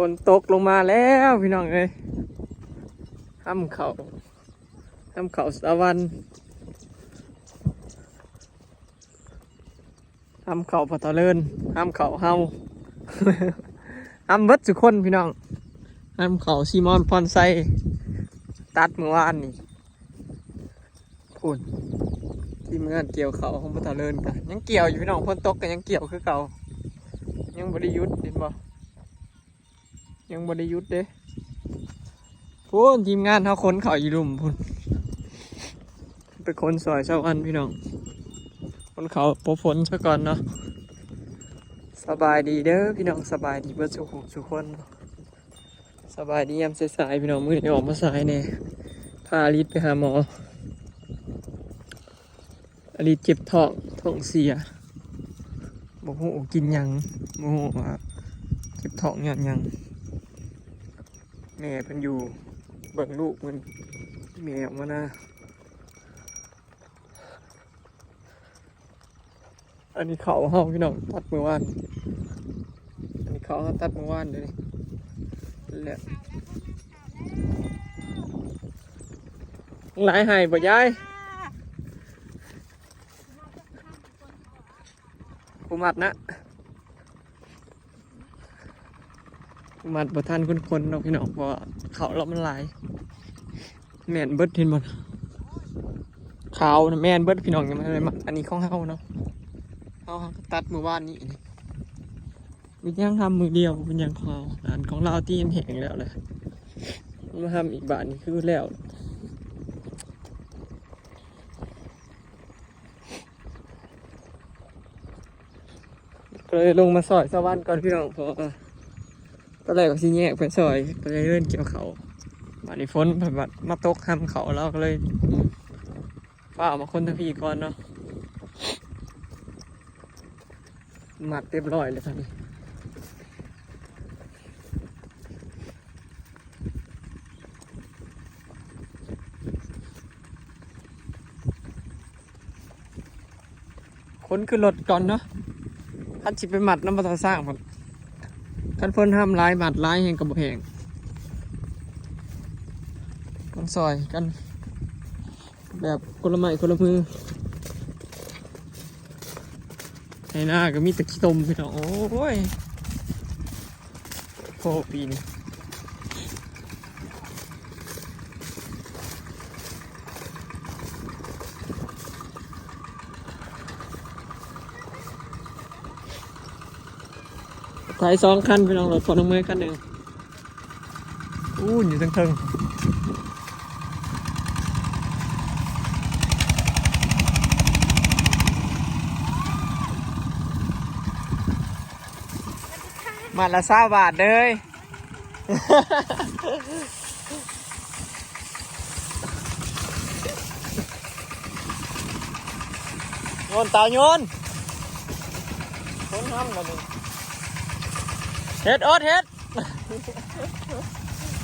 ຝົນຕົກລົງມາແລ້ວພີ່ນ້ອງເອີຍ ຫ້ຳເຂົ້າ ຫ້ຳເຂົ້າສະຫວັນ ຫ້ຳເຂົ້າພໍ່ເຖົ້າເລີນ ຫ້ຳເຂົ້າເຮົາ ຫ້ຳເບິດທຸກຄົນພີ່ນ້ອງ ຫ້ຳເຂົ້າຊີມອນພອນໄຊ ຕັດມື້ວານນີ້. ພຸ້ນ ທີມງານກ່ຽວເຂົ້າຂອງພໍ່ເຖົ້າເລີນກະຍັງກ່ຽວຢູ່ພີ່ນ້ອງ ຝົນຕົກກະຍັງກ່ຽວຄືເກົ່າ ຍັງບໍ່ໄດ້ຢຸດ ເຫັນບໍ່ ຍັງບໍ່ໄດ້ຢຸດເດ້. ພຸ້ນ ທີມງານເຮົາຂົນເຂົ້າຢູ່ລຸ່ມພຸ້ນ ໄປຂົນຊ່ອຍຊາວອັນພີ່ນ້ອງ ຂົນເຂົ້າພໍຝົນຊະກ່ອນເນາະ. ສະບາຍດີເດີພີ່ນ້ອງ ສະບາຍດີເບິດສູ່ຜູ້ສູ່ຄົນ. ສະບາຍດີຍາມສາຍໆ ພີ່ນ້ອງ ມື້ນີ້ອອກມາສາຍແດ່ ພາອາລິດໄປຫາໝໍ ອາລິດເຈັບທ້ອງ ທ້ອງເສຍ ບໍ່ຮູ້ກິນຫຍັງ ບໍ່ຮູ້ວ່າເຈັບທ້ອງຍ້ອນຫຍັງ ແມ່ເພິ່ນຢູ່ເບິ່ງລູກເພິ່ນ ແມ່ອອກມານາ. ອັນນີ້ເຂົ້າເຮົາພີ່ນ້ອງ ຕັດມື້ວານ ອັນນີ້ເຂົ້າເຮົາຕັດມື້ວານເດ້ ແຫຼະ ຫຼາຍໃຫ້ບໍ່ຍາຍ ຜູ້ມັດນະ ມັດບໍ່ທັນຄົນໆ ເນາະພີ່ນ້ອງ ເພາະວ່າເຂົ້າລາວມັນຫຼາຍ ແມ່ນເບິດ ເຫັນບໍ່ ຂາວນະ ແມ່ນເບິດພີ່ນ້ອງ ຍັງບໍ່ທັນໄດ້ມັດ ອັນນີ້ຂອງເຮົາເນາະ ເຮົາ ເຮົາກໍຕັດມື້ວານນີ້ ມີຫຍັງທຳມື້ດຽວ ເປັນຫຍັງຂອງເຮົາ ອັນຂອງລາວຕິ ມັນແຫ້ງແລ້ວແຫຼະ ມາທຳອີກບາດນີ້ຄືແລ້ວ. ກໍເລີຍລົງມາຊ່ອຍຊາວບ້ານກ່ອນພີ່ນ້ອງ ເພາະວ່າຕອນແລກວ່າຊິແຍກໄປຊ່ອຍ ກໍເລີຍເດີນກ່ຽວເຂົ້າ ບາດນີ້ຝົນພັດມາຕົກຫ້ຳເຂົ້າ ລາວກໍເລີຍຟ້າວມາຄົນທາງພີ້ກ່ອນເນາະ ມັດຮຽບຮ້ອຍແລ້ວຕອນນີ້. ຂົນຂຶ້ນລົດກ່ອນເນາະ ຄັນຊິໄປມັດນຳບໍ່ເຖົ້າຊ້າງພຸ້ນ ຄັນເພິ່ນຫ້ຳຫຼາຍ ມັດຫຼາຍແຮງກໍບໍ່ແຫ້ງ ຕ້ອງຊ່ອຍກັນ ແບບຄົນລະໄມ້ຄົນລະມື ໄຖນາກໍມີແຕ່ຂີ້ຕົມພີ່ນ້ອງ ໂອ້ຍ ໂພ ປີນີ້ ໄຖສອງຄັນພີ່ນ້ອງ ລົດພໍ່ນ້ອງເມຍຄັນໜຶ່ງ. ອູ້ນ ຢູ່ເທິງໆ ມັດລະຊາວບາດເດີຍ ໂຍນ ຕາໂຍນ ຄົນຫ້ຳລະນີ້ ເຮັດ ໂອດ ເຮັດ.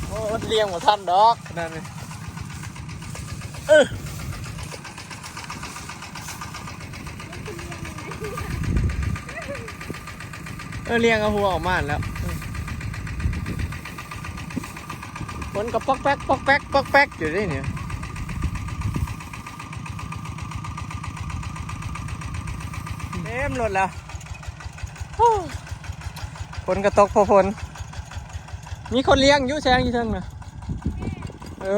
ໂອ້ ມັນລ້ຽງບໍ່ທັນດອກນັ້ນ ເອີ ເອີ ລ້ຽງເອົາຫົວອອກມາແລ້ວ ເອີ ມັນກໍປອກແປກ ປອກແປກ ປອກແປກຢູ່ເດ້ນີ້ ເຕັມລົດແລ້ວ. ຝົນກໍຕົກພໍຝົນ ມີຄົນລ້ຽງຢູ່ແຊງຢູ່ເທິງນະ ເອີ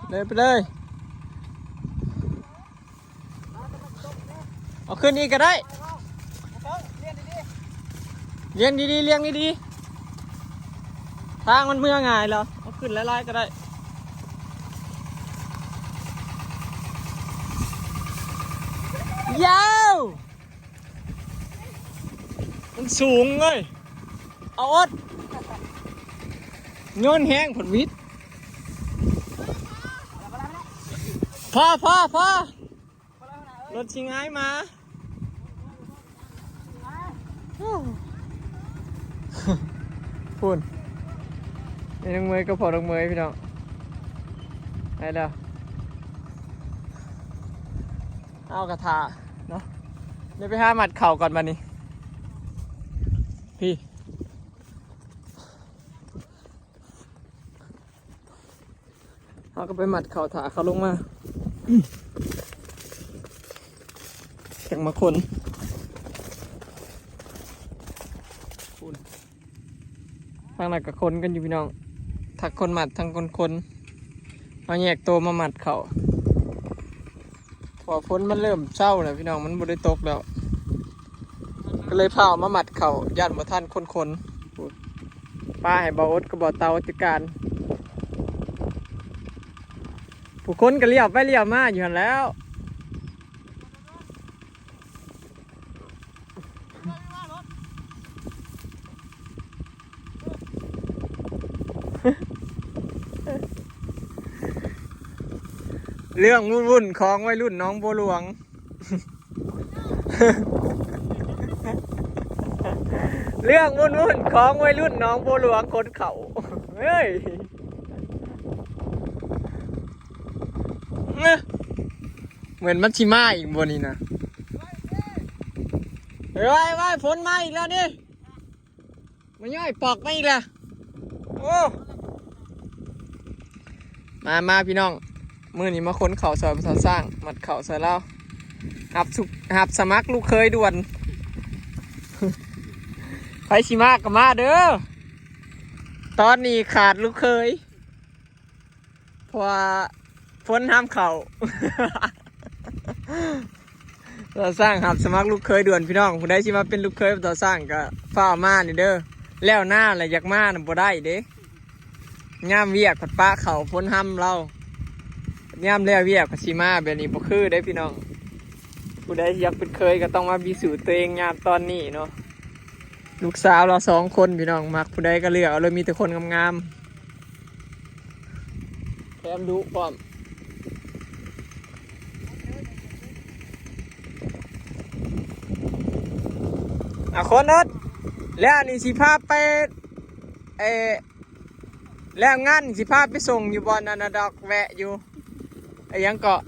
ເດີນໄປເລີຍ. ເອົາຂຶ້ນອີກກໍໄດ້ ລ້ຽງດີໆ ລ້ຽງດີໆ ທາງມັນເມືອງ່າຍແລ້ວ ເອົາຂຶ້ນຫຼາຍໆກໍໄດ້ ຢາວ ມັນສູງເວີຍ ເອົາອອດ ໂຍນແຮງຜົນວິດ ພໍ ພໍ ພໍ. ລົດຊິຫງາຍມາ ພຸ້ນ ແມ່ນ້ອງເມຍກັບພໍ່ນ້ອງເມຍພີ່ນ້ອງ ໄດ້ແລ້ວ ເອົາກະທາເນາະ ດຽວໄປຫາມັດເຂົ້າກ່ອນບາດນີ້ ພີ້ ເຮົາກໍໄປມັດເຂົ້າຖ້າເຂົາລົງມາ ຈັ່ງມາຂົນ ທາງນັ້ນກໍຂົນກັນຢູ່ພີ່ນ້ອງ ທັງຄົນມັດທັງຄົນຂົນ ເຮົາແຍກໂຕມາມັດເຂົ້າ ເພາະວ່າຝົນມັນເລີ່ມເຊົາແລ້ວພີ່ນ້ອງ ມັນບໍ່ໄດ້ຕົກແລ້ວ ກໍເລີຍພາອອກມາມັດເຂົ້າ ຢ້ານບໍ່ທັນຄົນຂົນ ປາໃຫ້ບ່າວອົດກັບບ່າວເຕົາຈັດການ ຜູ້ຄົນກໍລ້ຽວໄປລ້ຽວມາຢູ່ຫັ້ນແຫຼ້ວ. ເລື່ອງວຸ່ນໆຂອງໄວລຸ້ນໜອງບົວຫຼວງ ເລື່ອງວຸ່ນໆຂອງໄວລຸ້ນໜອງບົວຫຼວງຂົນເຂົ້າ ເຮີ້ຍ ເອີ ເໝືອນມັນຊິມາອີກບໍ່ນີ້ນະ ເອີຍ ເອີຍ ຝົນມາອີກແລ້ວນີ້ ມາຍ້ອຍປອກມາອີກແລ້ວ ໂອ້ ມາ ມາພີ່ນ້ອງ ມື້ນີ້ມາຂົນເຂົ້າຊ່ອຍພໍ່ເຖົ້າຊ້າງ ມັດເຂົ້າຊ່ອຍລາວ ຮັບສຸກ ຮັບສະໝັກລູກເຂີຍດ່ວນ ໃຜຊິມາກໍມາເດີ້ ຕອນນີ້ຂາດລູກເຂີຍ ເພາະວ່າຝົນຫ້າມເຂົ້າ ບ່າວເຖົ້າຊ້າງຮັບສະໝັກລູກເຂີຍດ່ວນພີ່ນ້ອງ ຜູ້ໃດຊິມາເປັນລູກເຂີຍບ່າວເຖົ້າຊ້າງກໍຟ້າວມານີ້ເດີ້ ແລ້ວນາແລ້ວຢາກມານຳບໍ່ໄດ້ເດ້ ຍາມວຽກພັດປະເຂົ້າ ຝົນຫ້າມລາວ ຍາມແລ້ວວຽກພັດຊິມາແບບນີ້ບໍ່ຄືເດ້ພີ່ນ້ອງ ຜູ້ໃດຢາກເປັນເຂີຍກໍຕ້ອງມາພິສູດຕົວເອງຍາມຕອນນີ້ເນາະ ລູກສາວລາວສອງຄົນພີ່ນ້ອງ ມັກຜູ້ໃດກໍເລືອກເອົາເລີຍ ມີແຕ່ຄົນງາມໆ ແຖມດຸພ້ອມ ອ່ະ ຄົນເອີດ ແລ້ວນີ້ຊິພາໄປ ເອີ ແລ້ວງານຊິພາໄປສົ່ງຢູ່ບ່ອນນັ້ນນະດອກ ແວະຢູ່ ອີຫຍັງເກາະ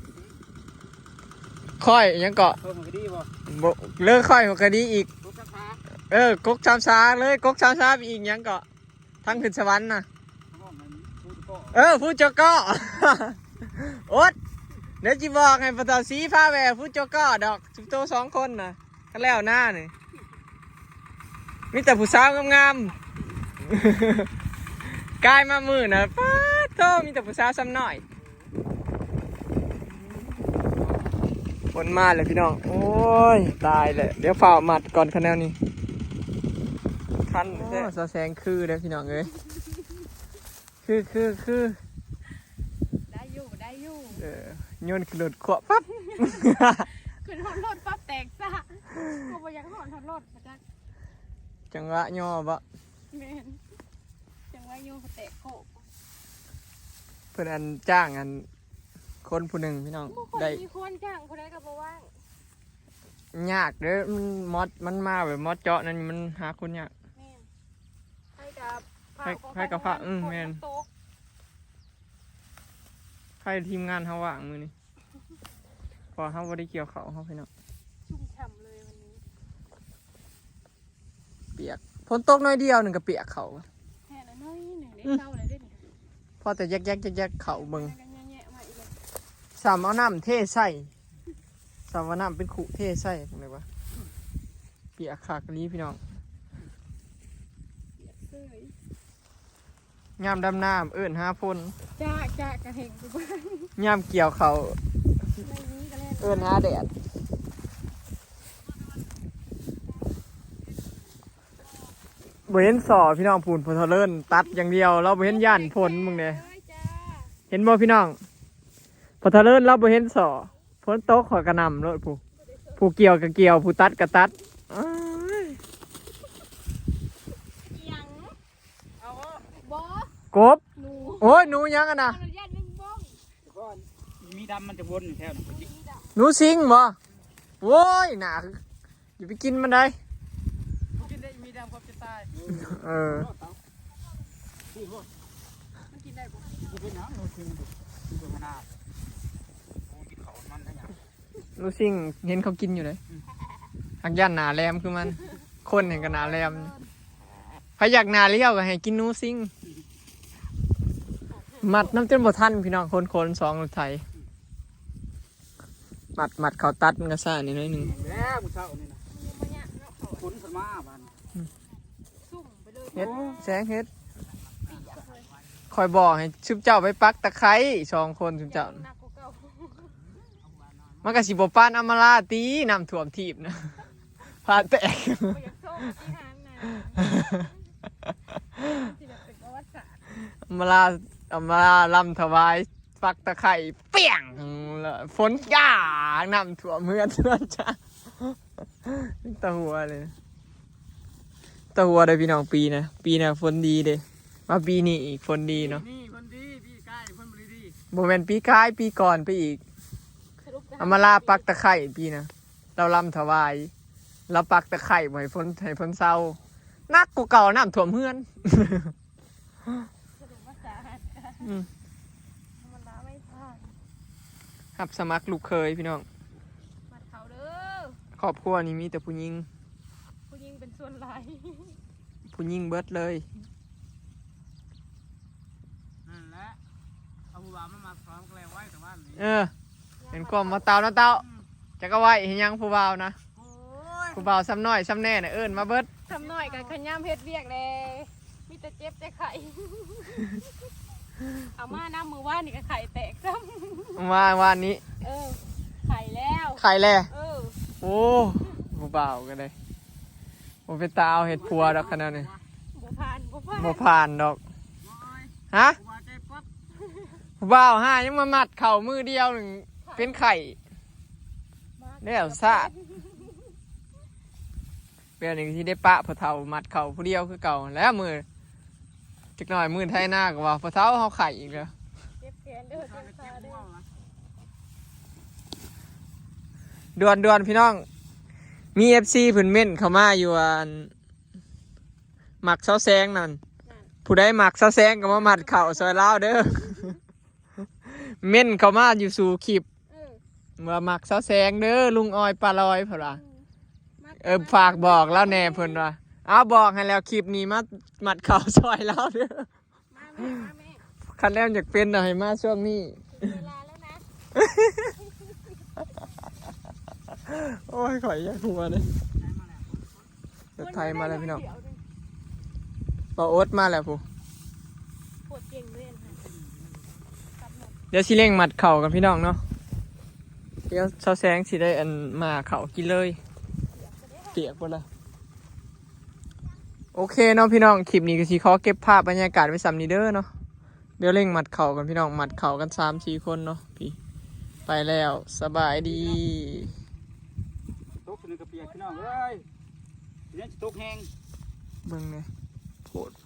ຄ້ອຍອີຫຍັງເກາະ ເພີ່ມຄະດີບໍ່ ບໍ່ ເລີຍຄ້ອຍຫົວຄະດີອີກ ກົກຊາມຊາ ເອີ ກົກຊາມຊາເລີຍ ກົກຊາມຊາໄປອີກຫຍັງເກາະ ທາງຂຶ້ນສະຫວັນນະ ເອີ ພູເຈົ້າເກາະ ອົດ ດຽວຊິບອກໃຫ້ພໍ່ເຖົ້າສີພາແວ່ພູເຈົ້າເກາະດອກ ຊຸມໂຕສອງຄົນນະ ຄັນແລ້ວນານີ້ ມີແຕ່ຜູ້ສາວງາມໆ ກາຍມາມື້ນະ ປາດໂທ້ ມີແຕ່ຜູ້ສາວສ່ຳນ້ອຍ ຝົນມາແລ້ວພີ່ນ້ອງ ໂອ້ຍ ຕາຍແລ້ວ ດຽວຟ້າວມັດກ່ອນ ຄັນແນວນີ້ ຄັນແທ້ ໂອ້ ສາວແສງຄືເດີ້ພີ່ນ້ອງເອີຍ ຄື ຄື ຄື ໄດ້ຢູ່ ໄດ້ຢູ່ ເອີ ໂຍນຂຶ້ນລົດຂວບປັບ ຂຶ້ນຮອດລົດປັບແຕກຊະ ເຮົາບໍ່ຢາກຮອດຮອດລົດ ຈັງຫວະຍໍ້ບໍ? ແມ່ນ ຈັ່ງວ່າຢູ່ແຕກໂຄກ ເພິ່ນອັນຈ້າງອັນຄົນຜູ້ໜຶ່ງພີ່ນ້ອງ ບໍ່ຄ່ອຍ ໄດ້ມີຄົນຈ້າງ ຜູ້ໃດກໍບໍ່ວ່າງ ຍາກເດີ້ ມັນມອດ ມັນມາແບບມອດເຈາະນັ້ນ ມັນຫາຄົນຍາກ ແມ່ນ ໃຜກໍ ໃຜ ໃຜກໍພາ ອືມ ແມ່ນ ຕກ ໃຜທີມງານເຮົາວ່າງມື້ນີ້ ເພາະເຮົາບໍ່ໄດ້ກ່ຽວເຂົ້າເຮົາພີ່ນ້ອງ ຊຸ່ມຊ່ຳເລີຍວັນນີ້ ປຽກ ຝົນຕົກໜ້ອຍດຽວໜຶ່ງກໍປຽກເຂົ້າ ແທ້ລະໜ້ອຍໜຶ່ງເດ້ ເຊົາແລ້ວເດ້ນີ້ ພໍແຕ່ແຢກໆໆເຂົ້າເບິ່ງ ແລ້ວກໍແຍະໆມາອີກແລ້ວ ສ່ຳເອົານ້ຳເທໃສ່ ສ່ຳເອົານ້ຳເປັນຄຸເທໃສ່ ຈັ່ງໃດວະ ປຽກຄັກອີ່ຫຼີພີ່ນ້ອງ ປຽກເສີຍ ຍາມດຳນາເອີ້ນຫາຝົນ ຈ້າ ຈ້າກະແຮງຢູ່ບ້ານ ຍາມກ່ຽວເຂົ້າ ໄດ້ນີ້ກໍແລ້ວ ເອີ້ນຫາແດດ ບໍ່ເຫັນສໍ່ພີ່ນ້ອງ ພຸ້ນ ພໍ່ເຖົ້າເລີນຕັດຢ່າງດຽວ ລາວບໍ່ເຫັນຢ້ານຝົນ ເບິ່ງແດ່ ເຫັນບໍ່ພີ່ນ້ອອງ ພໍ່ເຖົ້າເລີນລາວບໍ່ເຫັນສໍ່ ຝົນຕົກຂ້ອຍກະນຳໂລດ ຜູ້ ຜູ້ກ່ຽວກະກ່ຽວ ຜູ້ຕັດກະຕັດ ເອີຍ ອີ່ຫຍັງ ບໍ່ ກົບ ໜູ ໂອ້ຍ ໜູຫຍັງຫັ້ນນະ ໜູດຳມັນຈະວົນຢູ່ແຖວນັ້ນ ໜູສິງບໍ່ ໂອ້ຍ ໜ້າ ຢ່າໄປກິນມັນໄດ໋ ບໍ່ກິນໄດ້ ມີດຳຄວາມຈະຕາຍ ເອີ ມັນກິນໄດ້ບໍ່ ບໍ່ເປັນຫຍັງ ໜູສິງ โอ้ กินข้าวมันได้หยัง หนูซิ่งเห็นเขากินอยู่เลย อืม หากย่านหน้าแหลมคือมัน คนเห็นก็หน้าแหลม ไผอยากหน้าเรียวก็ให้กินหนูซิ่ง มัดนำจนบ่ทันพี่น้อง คนๆ สองรถไถ มัด มัดเขาตัดมันก็ซ่านิดหน่อยหนึ่ง แล้วมื้อเช้านี่นะ มันยังบ่ยากเนาะ ฝนขึ้นมาบาดนี้ อืม ซุ่มไปเลย เฮ็ด โอ้ แสงเฮ็ด ข้อยบอกให้ซุมเจ้าไปปักตะไคร้สองคนซุมเจ้า หนักกว่าเก่า มันก็สิบ่ปานอำมาลาติ น้ำท่วมทีบนะ พาแตก บ่อยากโชคที่หางนะ สิแบบเป็นประวัติศาสตร์ อำมาลา อำมาลาลำถวาย ปักตะไคร้เปี้ยง แล้วฝนจ้า น้ำท่วมเฮือน จ้า ตาหัวเลย ตาหัวเด้อพี่น้อง ปีนะ ปีนะฝนดีเด้ มาปีนี้อีกฝนดีเนาะ นี่ฝนดี ปีกายฝนบ่ดี บ่แม่นปีกาย ปีก่อนไปอีก สรุปจะ อำมาลาปักตะไคร้ปีนะ ลาวลำถวาย ลาวปักตะไคร้บ่ให้ฝน ให้ฝนเซา หนักกว่าเก่า น้ำท่วมเฮือน สรุปว่าสาหัส อืม ธรรมดาไม่ผ่าน รับสมัครลูกเขยพี่น้อง มัดเขาเด้อ ครอบครัวนี้มีแต่ผู้หญิง ผู้หญิงเป็นส่วนหลาย ผู้หญิงเบิดเลย นั่นแหละ เอาผู้บ่าวมามัดพร้อมกันแล้วไว้แต่ว่านี้ เออ เป็นความมาเตานะเตา อืม จักเอาไว้เฮ็ดหยังผู้บ่าวนะ โอ้ย ผู้บ่าวซ้ำน้อยซ้ำแน่น่ะ เอิ้นมาเบิด ซ้ำน้อยก็ขยามเฮ็ดเวียกแหน่ มีแต่เจ็บแต่ไข้ เอามานำมื้อวานนี่ก็ไข้แตกซ้ำ มาวานนี้ เออ ไข้แล้ว ไข้แล เออ โอ้ ผู้บ่าวก็ได้ บ่เป็นตาเอาเฮ็ดผัวดอกขนาดนี้ บ่ผ่าน บ่ผ่าน บ่ผ่านดอก ฮะ ผู้บ่าวหายังมามัดเข่ามือเดียวหนึ่งเป็นไข้ แล้วซะ แบบนี้ก็สิได้ปะพ่อเฒ่ามัดเข่าผู้เดียวคือเก่าแล้ว มื้อจักหน่อยมื้อไถนาก็ว่าพ่อเฒ่าเฮาไข้อีกแล้ว เจ็บแขนเด้อ เจ็บขาเด้อ ด่วนๆ พี่น้อง มี เอฟซี เพิ่นเม้นเข้ามาอยู่ว่า อัน มักสาวแสงนั่น นั่น ผู้ใดมักสาวแสงก็มามัดเข่าซอยลาวเด้อ เม้นเข้ามาอยู่สู่คลิป เออ ว่ามักสาวแสงเด้อ ลุงออยปลาลอย เพิ่นว่า อืม มัก เออ ฝากบอกลาวแหน่ เพิ่นว่า เอาบอกให้แล้ว คลิปนี้มามัดเข่าซอยลาวเด้อ มาแม่ มาแม่ คันแล้วอยากเป็นน่ะให้มาช่วงนี้ ถึงเวลาแล้วนะ โอ้ย ข่อยอยากหัวเลย รถไถมาแล้วพี่น้อง เดี๋ยวดิ บ่อดมาแล้วผู้ โคตรเก่งเลยอันนั้น เดี๋ยวสิเร่งมัดเข่ากันพี่น้องเนาะ เดี๋ยวสาวแสงสิได้อันมาเข่ากินเลย เปียกหมดแล้ว โอเคเนาะพี่น้อง คลิปนี้ก็สิขอเก็บภาพบรรยากาศไว้ส่ำนี้เด้อเนาะ เดี๋ยวเร่งมัดเข่ากันพี่น้อง มัดเข่ากันสามสี่คนเนาะ พี่ ไปแล้ว สบายดี ตกนี่ก็เปียกพี่น้องเอ้ย เดี๋ยวสิตกแฮง เบิ่งแหน่ โพดโพ